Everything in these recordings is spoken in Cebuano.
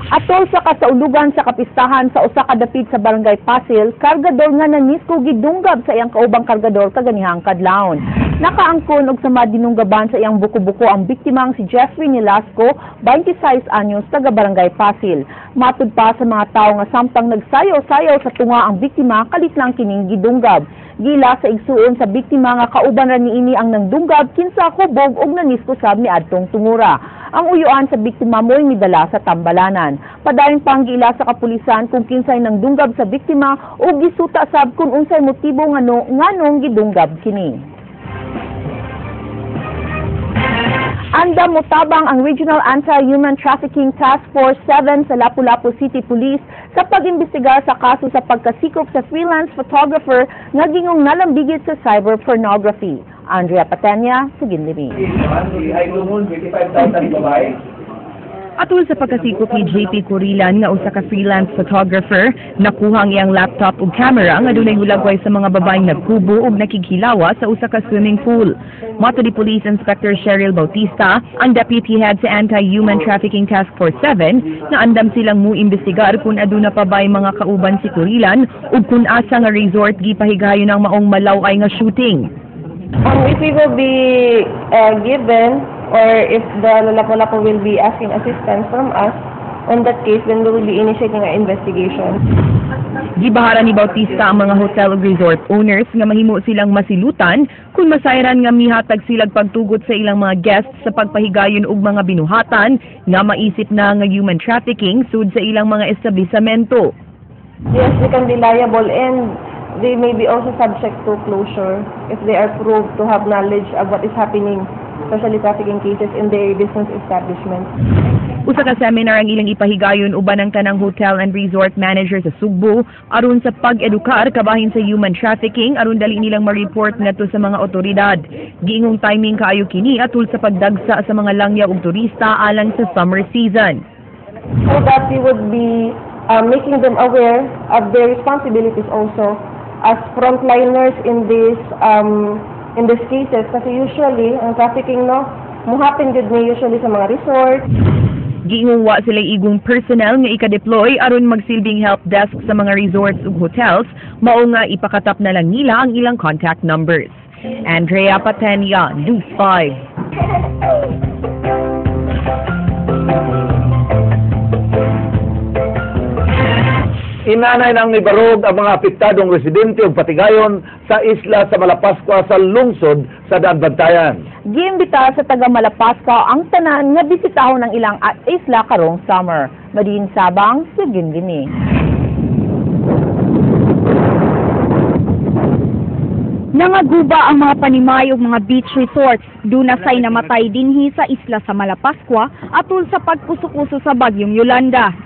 Atol sa kasaulugan sa kapistahan sa usa ka dapit sa Barangay Pasil, kargador nga nanisko gidunggab sa iyang kaubang kargador kaganihang kadlawon. Nakaangkon og sama dinunggaban sa iyang buko-buko ang biktimang si Jeffrey Nilasco, 26 anyos, taga Barangay Pasil. Matud pa sa mga tawo nga samtang nagsayaw-sayaw sa tunga ang biktima, kalit lang kining gidunggab. Gila sa igsuon sa biktima nga kauban ra niini ang nangdunggab kinsa hubog og nanisko sab niadtong tungura. Ang uyuan sa biktima mo'y midala sa tambalanan. Padayon pang giila sa kapulisan kung kinsay nangdunggab sa biktima o gisuta sab kung unsay motibo nganong gidunggab kini. Andam motabang ang Regional Anti-Human Trafficking Task Force 7 sa Lapu-Lapu City Police sa pag-imbestiga sa kaso sa pagkasikop sa freelance photographer nga gingong nalambigit sa cyber pornography. Andrea Patenya, sa Ginlimi. Atul sa pagkasikop ni JP Corilan nga usa ka freelance photographer, nakuha ang iyang laptop ug camera nga dunay hulagway sa mga babaeng nagkubo ug nakighilawa sa usa ka swimming pool. Mato ni Police Inspector Cheryl Bautista, ang deputy head sa Anti-Human Trafficking Task Force 7, na andam silang muimbestigar kung aduna pa ba'y mga kauban si Corilan ug kung asa nga resort gipahigayon ang maong malaw-ay nga shooting. If we will be given or if the Lapu-Lapu will be asking assistance from us, on that case, then we will be initiating an investigation. Gibahara ni Bautista ang mga hotel ug resort owners nga mahimo silang masilutan kung masayran nga mihatag silag pagtugot sa ilang mga guests sa pagpahigayon og mga binuhatan nga maisip na nga human trafficking sud sa ilang mga establisamento. Yes, they can be liable and they may be also subject to closure if they are proved to have knowledge of what is happening, especially trafficking cases in their business establishments. Usa ka seminar ang ilang ipahigayon uban ang tanang hotel and resort manager sa Sugbo aron sa pag-edukar kabahin sa human trafficking aron dali nilang ma-report ngadto sa mga otoridad. Giingong timing kaayo kini atul sa pagdagsa sa mga langyaw ug turista alang sa summer season. So that we would be making them aware of their responsibilities also as frontliners in these cases, kasi usually ang trafficking, no, mo-happen gud ni usually sa mga resort. Giingong wa sila igong personnel nga ika-deploy aron magsilbing help desk sa mga resorts ug hotels, mao nga ipakatap na lang nila ang ilang contact numbers. Andrea Patenia, News 5. Inanay nang nibarog ang mga apektadong residente ug patigayon sa isla sa Malapascua sa lungsod sa Daanbantayan. Giimbita sa taga Malapascua ang tanan nga bisitahon ang ilang isla karong summer. Madiin Sabang, sa Ginlimi. Nangaguba ang mga panimay ug mga beach resorts. Duna say namatay dinhi sa isla sa Malapascua atul sa pagkuso-kuso sa bagyong Yolanda.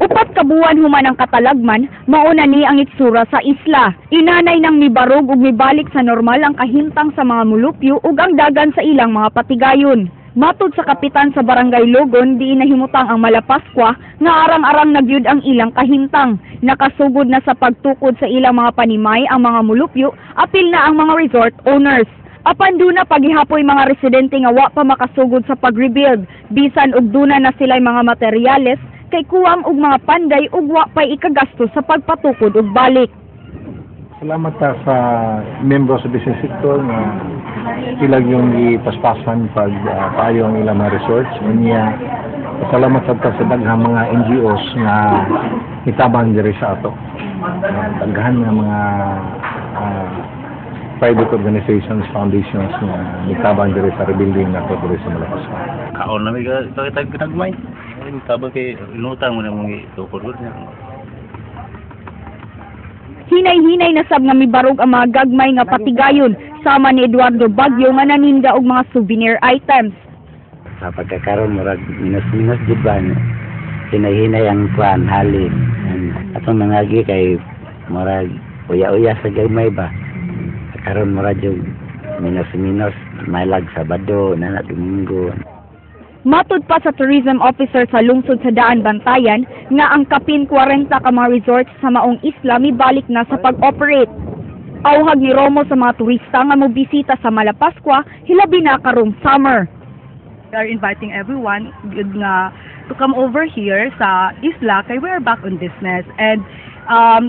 Upat ka buwan human ang katalagman, mauna ni ang itsura sa isla. Inanay nang mibarog ug mibalik sa normal ang kahimtang sa mga mulupyo ug ang dagan sa ilang mga patigayon. Matud sa kapitan sa Barangay Logon, di nahimutang ang Malapascua nga arang-arang nagyud ang ilang kahimtang. Nakasugod na sa pagtukod sa ilang mga panimay ang mga mulupyo, apil na ang mga resort owners. Apan duna paghihapoy mga residente nga wa pa makasugod sa pag-rebuild, bisan og duna na sila'y mga materyales kay kuwang og mga panday ug wa pay ikagasto sa pagpatukod og balik. Salamat ta sa membro sa business sector nga ilang yung gipaspasan pag paayo ang ilang mga resorts. Unya, salamat sad ta sa daghang mga NGOs nga mitabang diri sa ato. Daghan nga mga private organizations, foundations nga mitabang diri sa rebuilding nato diri sa Malapascua. Kaon na may kitag-kitagmay. Tabang kay inutang mo na mong itukod niya. Hinay-hinay na sab nga mibarog ang mga gagmay nga patigayon sama ni Eduardo Bagyo nga naninda og mga souvenir items. Sa pagkakaroon murag minus-minus jud ba, hinay-hinay ang kuan halin. Atong nangagi kay murag uya-uya sa gagmay ba. Karon murag jud minus-minus malag Sabado na Domingo. Matud pa sa tourism officer sa lungsod sa Daan Bantayan nga ang kapin 40 ka mga resorts sa maong isla mibalik na sa pag-operate. Awhag ni Romo sa mga turista nga mobisita sa Malapascua, hilabi na karong summer. We are inviting everyone gud nga to come over here sa isla kay we are back on business and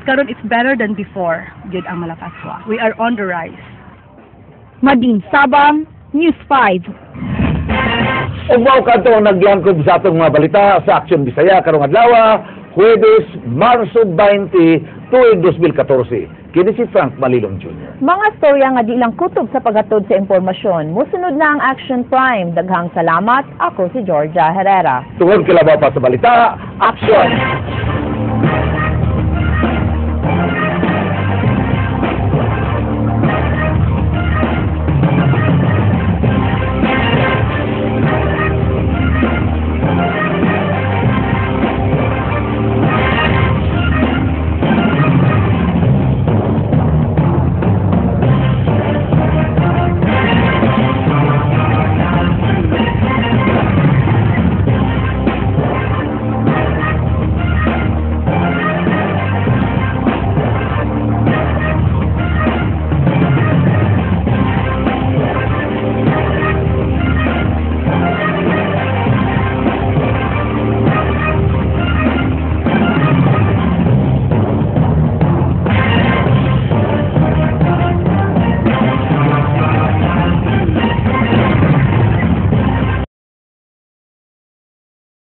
karon it's better than before gud ang Malapascua. We are on the rise. Madin Sabang, News 5. Ug mao kadto ang naglangkob sa atong mga balita sa Aksyon Bisaya karong adlaw, Huwebes, Marso 20, tuig 2014. Kini si Frank Malilong Jr. Mga storya nga di lang kutob sa paghatod sa impormasyon. Musunod na ang Action Prime. Daghang salamat. Ako si Georgia Herrera. Tungod kilabaw pa sa balita, aksyon!